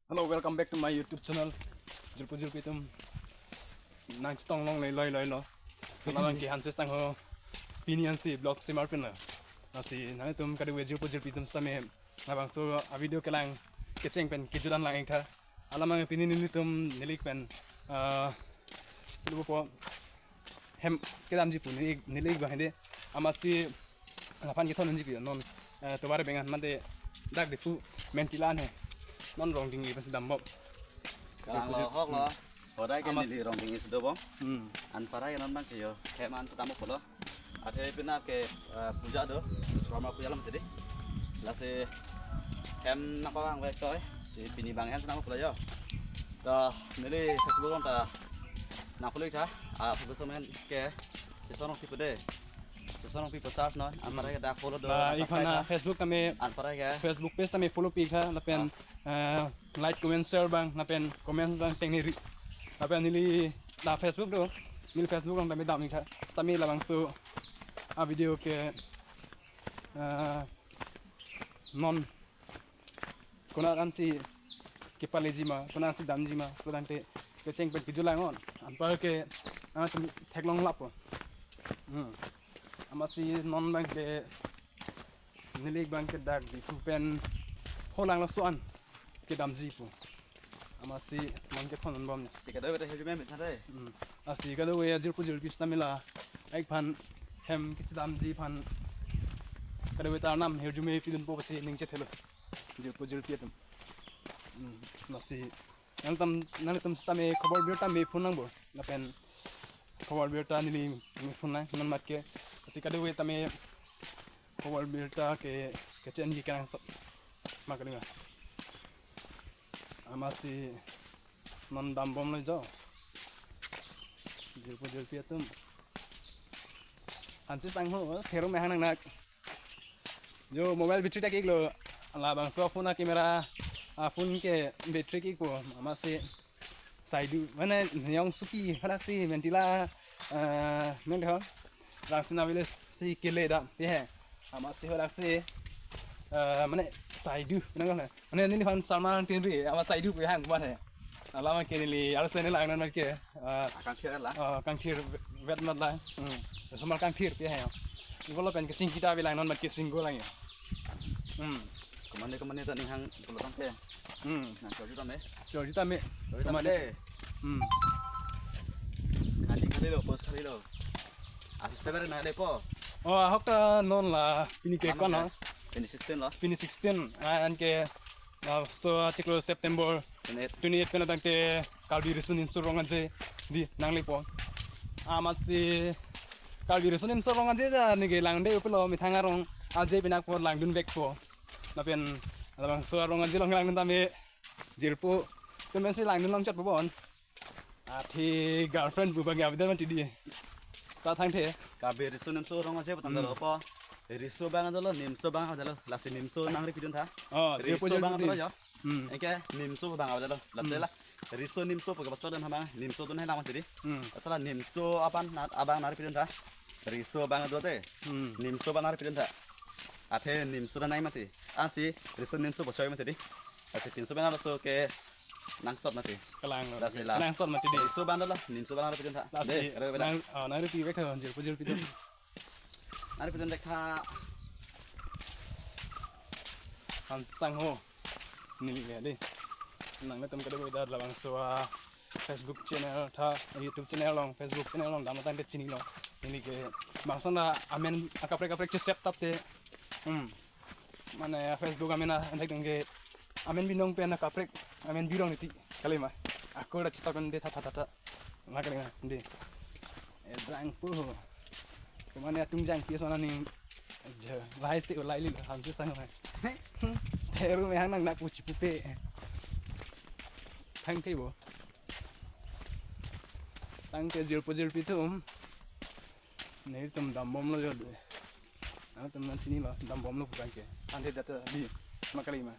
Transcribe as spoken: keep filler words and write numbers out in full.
Hello, welcome back to my YouTube channel. Jirpo jirpi atum nangchetong longle loi loi lo. Alam abangke Hanses Tangho pini ansi vlog semar pinlo. Lasi nangtum kadokave jirpo jirpi atum sitame labangso a video kelang kecheng pen kejudan lang ingtha. Alam abang pini nelitum neli ik pen ah, lupo hem kedamji pu neli ik, neli ik abang hedi. Amatsi laphan kethon unji pi non eh, tovar bengan mate dak Diphu Mentila an he. Non Rongding-i pensi dambom. Kalang lo, hok lo. Hodai ke Amas- neli Rongding-i si dobom. Hmm. Anparke non abangke jo hem an si dambom pulo. Athe pini ke eh, puja do. Sroma puja lam tadi. Lasi hem nangpavang vek choi. Si pini abang hem si dambom pulo jo. To neli Facebook along ta nang follow tha. Ah, Facebook amen ke Sison Rongpi pu de. Sison Rongpi pu search non. Anparke dak follow do. Ba, nang ikhon subscribe na tha. Facebook tame, Anparke Facebook page tame follow pi tha lapen Ah. eh, like, comment, share abang lapen comment abang tengne ri. Lapen neli la Facebook do. Neli Facebook along tame dam ingtha. Tame labangso a video ke eh, non konat ansi kepaleji ma, konat ansi damji ma, konat ante kecheng pen kejulang non. Anparke ah, tum theklong lapo. Hmm. Amatsi non abangke neli ik abangke dak Diphu pen holang laso an kedamji pu. Amatsi non kethon unbom ne. Si kadokave ta hirjume mithare. Hmm. Lasi kadokave ajirpo jirpi sitame la ik aphan hem kechedamji aphan kadokave ta arnam hirjume pidunpo pusi ning chethelo. Jirpo jirpi atum. Hmm. Lasi nangtum, nangtum sitame khobor birta me phone nangpo. Lapen khobor birta neli me phone nang non matke. Lasi kadokave tame khobor birta ke kechenji kenangsot ma kali ma. Amatsi non dambom lo jo. Jirpo jirpi atum. Hanses Tangho, theru mehang nangnak. Jo mobile battery ta ke-iklo. Labangso phone a camera, a phone ke battery ke-ikpo. Amatsi saidu, mane neong supi, halaksi Mentila, eh, men ho. Rangsina village si kele dam, ti he. Amatsi halaksi, eh, mane saidu, nang ho. Mane neliphan Salman Tinri, amat saidu pu hang ban he. Alam ke neli, arse neli lang non ke, eh, Ah, kangthir la. eh, kangthir vet mat la. Hmm. Osomar kangthir pi he. Ivo lapen kechingki ta avelang non ke singgo lang ya. Hmm. Komane komane ta ning hang pulo tangte. Hmm. Nang chorji tame. Chorji tame. Chorji tame Komane. de. Hmm. Khali khali lo, post khali lo. Office ta bare nang lepo. Oh, ahok ta non la pini ke Lama kono. ke? Pini sixteen lo. Pini sixteen, ah, anke, ah, so, ah, chiklo September Twenty-eight. twenty-eight pen tangte Karbi Riso Nimso Rong Aje di nanglepo. Amatsi Karbi Riso Nimso Rong Aje ta neke langde upelo methang arong aje pinak po langdun vekpo. Lapen labangso arong aje along langdun tame jirpo atum pensi langdun longchotpo bon. Athe girlfriend pu abang avedet mati di. Ta thangthe. Karbi Riso Nimso Rong Aje pu tanda Hmm. lo po. Riso abang dolo, Nimso abang dolo. Lasi Nimso nang ripidun tha. Oh, Riso jirpo jirpi abang dolo atum. jo. Hmm. Anke Nimso abang dolo. Lasi Hmm. la. Riso Nimso pu ke bachot dan abang. Nimso dun hai lang mati di. Hmm. Lasi la Nimso abang na, abang nang ripidun tha. Riso abang dolo te. Hmm. Nimso abang nang ripidun tha. Athe Nimso dan nai mati. Ansi Riso Nimso bachoi mati di. Lasi pinso abang laso ke nangsot mati. Kalang lo. Lasi la. Nangsot mati di. Riso abang dolo, Nimso abang ripidun tha. Lasi De, kare bela. nang, ah, nang ripi vek tha, jirpo jirpi atum. Nang ripidun vek tha. Hanses Tangho. Neli ya di. Nanglitum kadokave ta labangso a Facebook channel tha, YouTube channel along, Facebook channel along dam tangte chinilo. Neli ke bangso na amen akaprek kaprek chesep tapte. Hmm. Mane Facebook amen a, anthek dong ke amen binong pen akaprek, amen birong niti. Kali ma. Ako da chetok pen de tha tha tha tha. Ma kali ma, de. Ejang pu. Komane atum jang pi so na ning. Je, lahai si ulai li Hanses Tangho. Theru mehang nangnak pu chipupe. Thangthe bo. Tangte jirpo jirpi atum. Nelitum dambom lo jo de. Nangtum nang chinilo, dambom lo pu abangke. Anthek data di, ma kali ma.